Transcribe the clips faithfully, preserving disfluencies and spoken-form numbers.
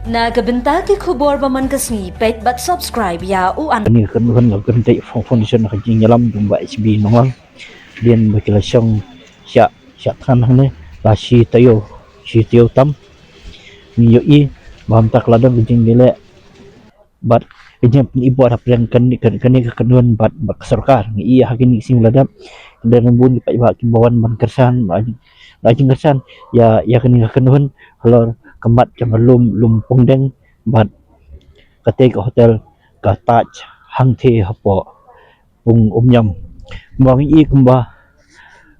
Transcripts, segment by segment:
Na ka bynta ki khubor ba man ka sngi, peit bad subscribe ïa u an. Kane ka kynhun ka Green Tech Fo-, Foundation ka jingïalam jong Bah H B Nonglang. Dien ba ki la shong shah, shah thngan hangne la shi taïew, shi taïew tam. Ngi ïohi ba mynta ka la don ka jingïaleh bad ka jingpyni bor hapdeng kane, kane, kane ka kynhun bad, bad ka sorkar. Ngi ïohi ha kine ki sngi la dep, ki don bun ki paidbah kiba wan ban kyrshan, la jing, la jingkyrshan ïa, ïa kane ka kynhun halor ka mat jong ka lum, lum Pongdeng bad katei ka hotel ka Taj hangtei hapoh Pung Umïam. Ba ngi ïohi kumba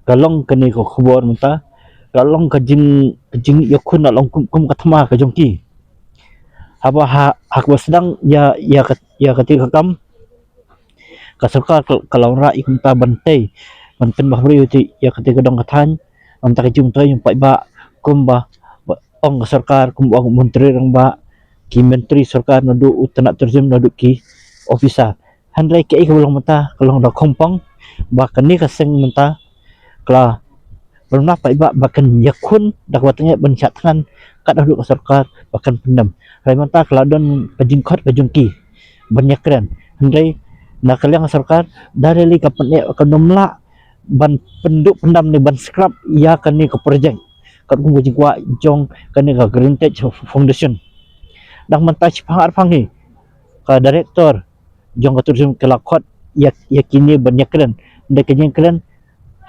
ka long kane ka khubor mynta, ka long ka jing, ka jingïakhun, la long kum, kum ka thma ka jong ki. Haba ha, ha kaba sdang ïa, ïa ka, ïa katei ka kam, ka sorkar ka, ka la wanrah ïa kumta ban tei, ban pynbha briew ïa katei ka dong ka thaiñ. Namar kata ka jingmyntoi jong paidbah, kumba, ba ong ka sorkar, kumba ong u Myntri Rangbah, ki myntri sorkar naduh u tnat tourism naduh ki officer. Hynrei kaei kaba long mynta ka long da khongpong ba kane ka seng mynta ka la pynbna paidbah ba kan ïakhun da kaba tyngeh ban shah thngan kat haduh ka sorkar ba kan pyndem. Hynrei mynta ka la don ka jingkhot ka jong ki ban ïakren. Hynrei na ka liang ka sorkar da lei lei ka pyneh, kam lah ban pynduh pyndam ne ban scrap ïa kane ka project katkum ka jingkwah jong kane ka Green Tech Foundation. Dang mynta shiphang arphang hi ka director jong ka tourism ka la khot ïa, ïa kine ban ïakren. Hynrei ka jingkren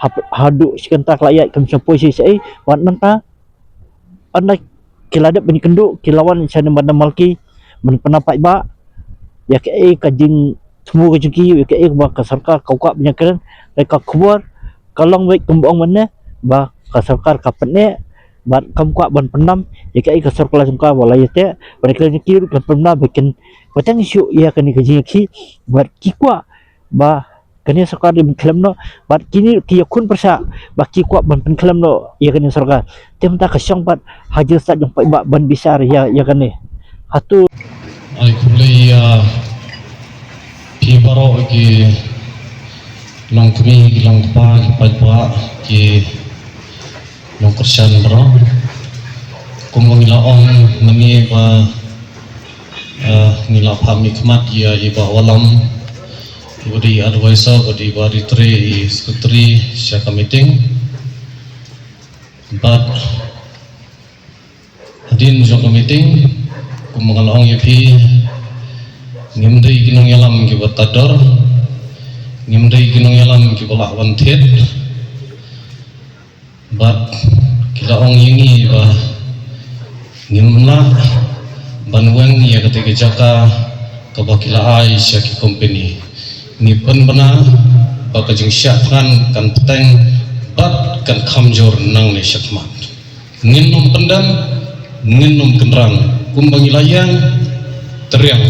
hap-, haduh shi kynta ka la ïaid, kam shym poi shi shaei. Wat mynta ynda ki la dep ban ïakynduh, ki la wan shane ban da malki ban pynpaw paidbah ïa kaei ka jingthmu ka jong ki, ïa kaei ba ka sorkar ka kwah ban ïakren. Hynrei ka khubor ka long beit kumba ong mynne ba ka sorkar ka pyneh bad kam kwah ban pyndam ïa kaei ka sorkar jong ka ba la ïateh. Bad ka jong ki ruh kan pynbna ba kin pateng shuh ïa kane ka jingïakhih bad ki kwah ba kane sorkar dei ban khlem noh bad kine ki ïakhun pyrshah ba ki kwah ban pynkhlem noh ïa kane sorkar. Te mynta ka shong pat ha jingstad jong paidbah ban bishar ïa, ïa kane. Hato. Ai khublei ïa phi baroh ki longkmie, ki longkpa, ki paidbah, ki nongkyrshan baroh. Kumba ngi la ong mynne ba, eh, ngi la phah mihkhmat ïa i Bah Wallam, i ba dei advisor, ba dei ba dei tre i secretary sha ka meeting. Bad hadien jong ka meeting, kumba nga la ong ïa phi, ngim dei ki nongïalam kiba tad dor, ngim dei ki nongïalam kiba lah ban thied. Bad ki la ong ïa ngi ba ngim lah ban weng ïa katei ka jaka kaba ki la ai sha ki company. Ngi pynbna ba ka jingshah thngan kan bteng bad kan kham jur nangne shakhmat. Ngin ym pyndem, ngin ym kynran, kumba ngi la ïeng, triang.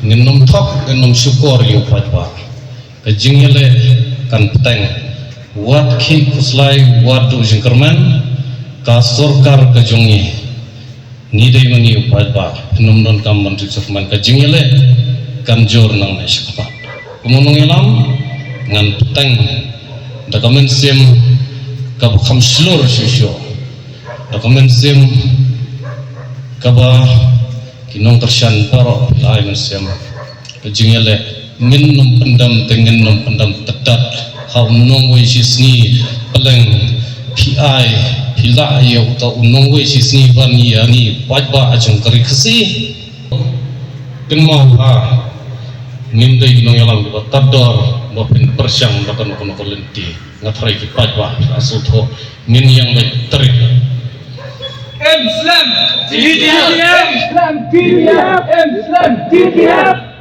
Ngin ym thok, ngin ym shukor ïa u paidbah. Ka jingïaleh kan bteng. Wat khih khuslai, wat duh jingkyrmen, ka sorkar ka jong ngi. Ngi dei ma ngi u paidbah, phin ym donkam ban duh jingkyrmen, ka jingïaleh kan jur nangne shakhmat. Kumba nongïalam ngan bteng da ka mynsiem kaba kham shlur shuh shuh. Da ka mynsiem kaba ki nongkyrshan baroh phi la ai mynsiem. Ka jingïaleh, ngin ym pyndem te ngin ym pyndem tad tad. Ha u nongwei shisngi, pleng phi ai, phi lah ïa uta u nongwei shisngi ban ïa ngi paidbah ha jong ka ri Khasi. Kynmaw ha, ngim dei ki nongïalam kiba tad dor ba phin pyrshang da kano kano ka lynti. Nga tharai ki paidbah la sngewthuh, ngin ïeng beit tari. Em slem T T F! Em slem T T F! Em slem T T F!